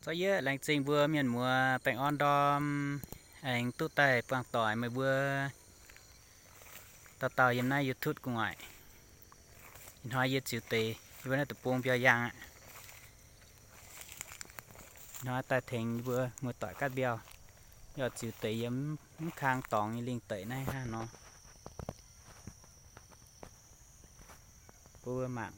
Zorqv yie laengz zingh mbuo mienh muoz baengh orn ndorm aengx duqv daaih buangh doic meih mbuo dauh dauh yiem naaiv YouTube gu'nguaaic. Ih hnoi yie ziux deix yie mbuo naaiv deic-bung mbiauh yaangh aqv. Ih hnoi daaih tengx yie mbuo muoz-doic gaatv mbiauh. Yie ziux deix yiem mv kang dorngx nyei lingh deic naaiv hnangv nor. Mbuo mangc.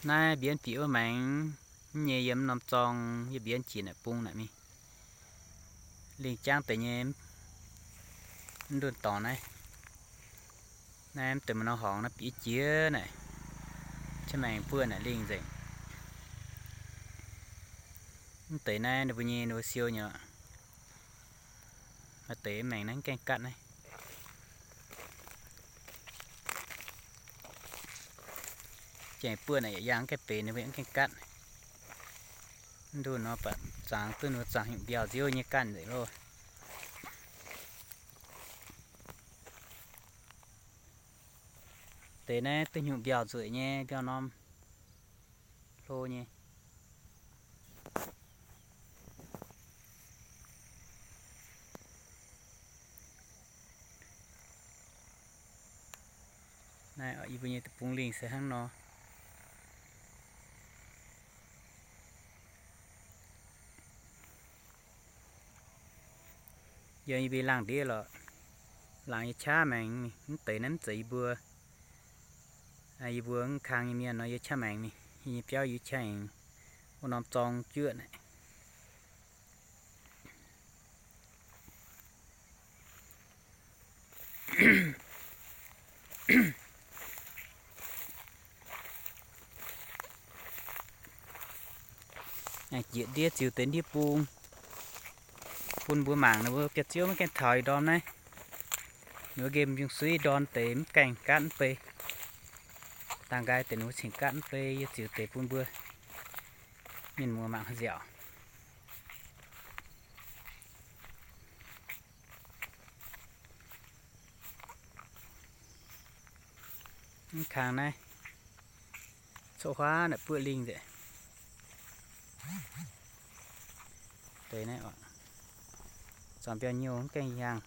Naaiv mbienv bieqc wuov maengx, mv nyei yiem norm zorng yie mbienv jiex naaic bung naaic mingh. Lingh jangv deix nyei mv ndunh dorngx naaiv. Naaiv mv deix maaih norm horngz naaiv bieqc jiex naaic, qiex maengx buov naaic lingh nzengc. Mv deix naaiv ninh mbuo nyei ninh mbuo siou nyei. Maaih deix maengx naaiv mv gaengh gatv naaiv. Jangx buov naaic yaac yangh mv gaengh benx, ninh mbuo mv gaengh gatv. Mv ndunh nor baac zangx duqv ninh mbuo zangx nyungc mbiauh nziouv nyei ganh nzengc loh. Deix naaiv duqv nyungc mbiauh nzueic nyei, mbiauh norm hlo nyei. Naaiv yie mbuo nyei deic-bung lingh se hnangv nor. Yiem yie mbuo laangh ndiev lorqc, laangz yie qaqv maengx mingh. Mv deix naaiv mv zeiz yie mbuo, yie mbuo mv kang nyei mienh nor yie qaqv maengx mingh. Yie nyei biauv yie qaqv maengx wuov norm zorng juoqv naaic. Jieqv ndiev ziux deix ndiev bung bun mbuo mangc, ninh mbuo biauv-ziouv maiv gaengh taux ih ndorm naaiv. Ninh mbuo nqemh njung suiv ndorn deix mv gaengh gatv mv bei. Dangh nqaai deix ninh mbuo cingx gatv mv bei, yie ziux deix bun mbuo mienh muoz mangc nziaauc. Mv kang naaiv coqv huaav naaic buoqv lingh nzengc. Deix naaiv oc, zorngx mbiauh nyouh mv gaengh yangh.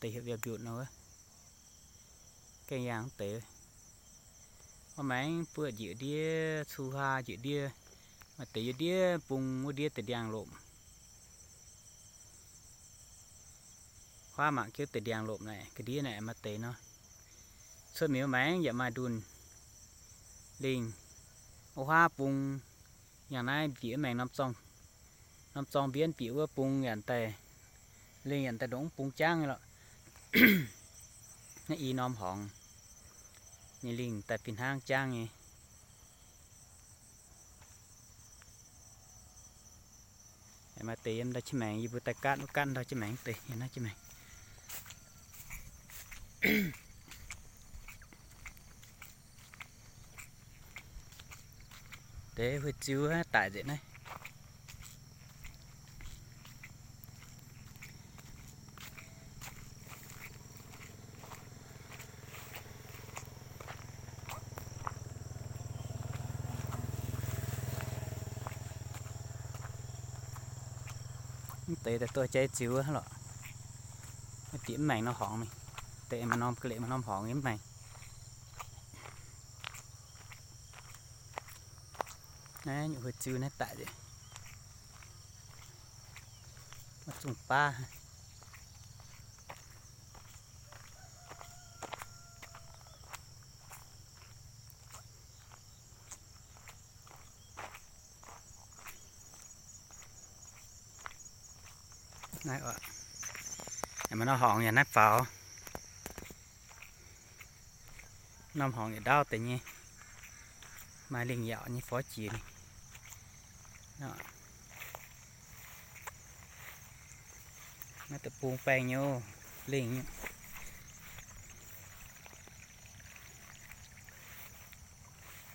Deix heuc mbiauh mbiutc nor wuov, gaengh yangh deix. Wuov maengx buoqv njiec ndiev, cu haa njiec ndiev, maaih deix yiem ndiev bung wuov ndiev deix ndiangx lomc. Huaav mangc jienv deix ndiangx lomc naaic, ga'ndiev naaic maaih deix nor. Cuotv mingh wuov maengx yaac maaih ndunh lingh. Wuov huaav bung yangh naaiv bieqc wuov maengx norm zorng, norm zorng mbienv bieqc wuov bung yaac daaih, lingh yaac daaih ndongc bung jangv nyei lorqc. Naaiv i norm horngz nyei lingh daaih fih hnangv jangv nyei. Maaih deix yiem ndau jienv maengx, yie mbuo daaih gaatv wuov gaatv ndau jienv maengx deix, yiem naaiv jienv maengx. Deix huih-ziu daic nzengc naaiv. Mv deix daaih duqv jai ziux lorqc. Dieqc mv maengx nor horngz mingh. Deix maaih norm ga'lec maaih norm horngz nyei mv maengx. Naaiv nyungc huih-ziu naaiv daic nzengc. Maiv zungh baav. Naaiv oc, maaih norm horngz yaac naaiv faaux. Norm horngz yietc ndaauv deix nyei. Maaih lingh yaac nyei forv jiex. Naaiv deic-bung baengh nyei, lingh nyei.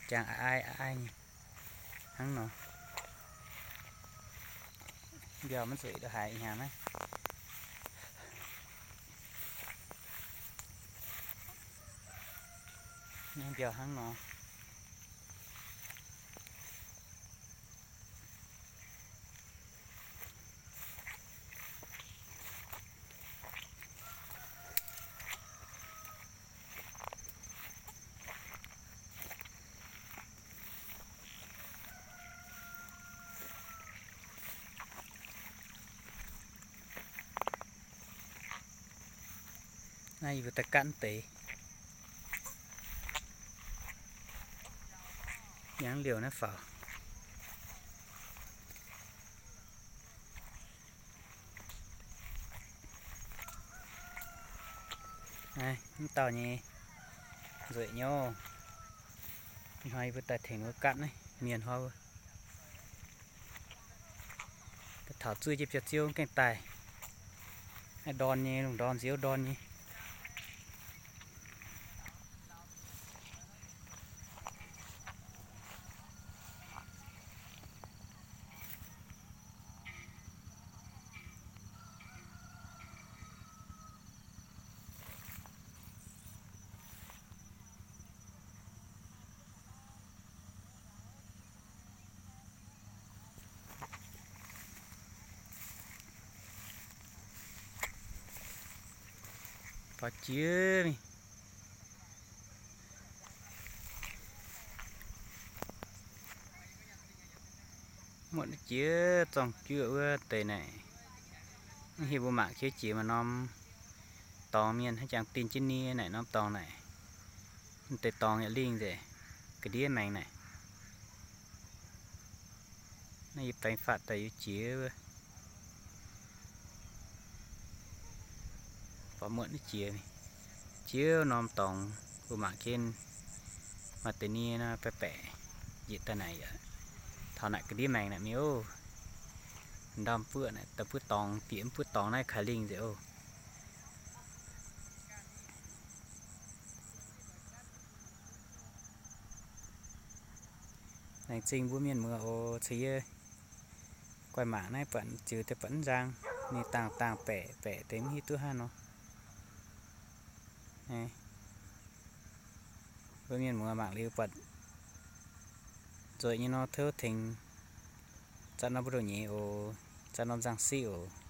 Jangx a'ai a'ai nyei hnangv nor. Mbiauh maiv nzueic ndongc haaix ih hnyangx naaiv. Naaiv mbiauh hnangv nor. Naaiv yie mbuo daaih gatv deix. Yangh liouh naaiv faaux. Naaiv, mv dauh nyei nzueic nyouv. Ih hnoi yie mbuo daaih tengx wuov gatv naaiv mienh hnoi. Taux zuov jienv biauv-ziouv gaengh daaih. Naaiv ndorn nyei, lungh ndorm nziouv ndorn nyei. Faaux jiex mingh. Muotc jiex zorng-juoqv wuov deix naaic. Mv hiuv mbuo mangc jiex maaih norm dorngx mienh hnangv jangx din jienv nie naaic norm dorngx naaic. Mv deix dorngx yaac lingh nzengc, ga'ndiev maengx naaic. Naaiv yie baeng faatv daaih yie jiex wuov. Faaux muotc naaiv jiex, jiex norm dorngx mbuo mangc jienv maaih deix nie nor baeqc baeqc njiec daaih naaic yaac taux naaic ga'ndiev maengx naaic mingh oc. Ndorm buoqv naaic daaih buov dorngx, bieqc mv buov dorngx naaiv kaaix lingh nzengc oc. Laengz zingh mbuo mienh muoz oc, ceix yie guaih mangc naaiv buatc ziux deix buatc mv nzang, ninh dangh dangh baeqc baeqc deix mv hiuv duqv hnangv nor. Mbuo mienh muoz mangc liuz buatc nzueic nyei nor tov tengx zaqc norm mbu'ndongx nyeiz oc, zaqc norm nzangc siqv oc.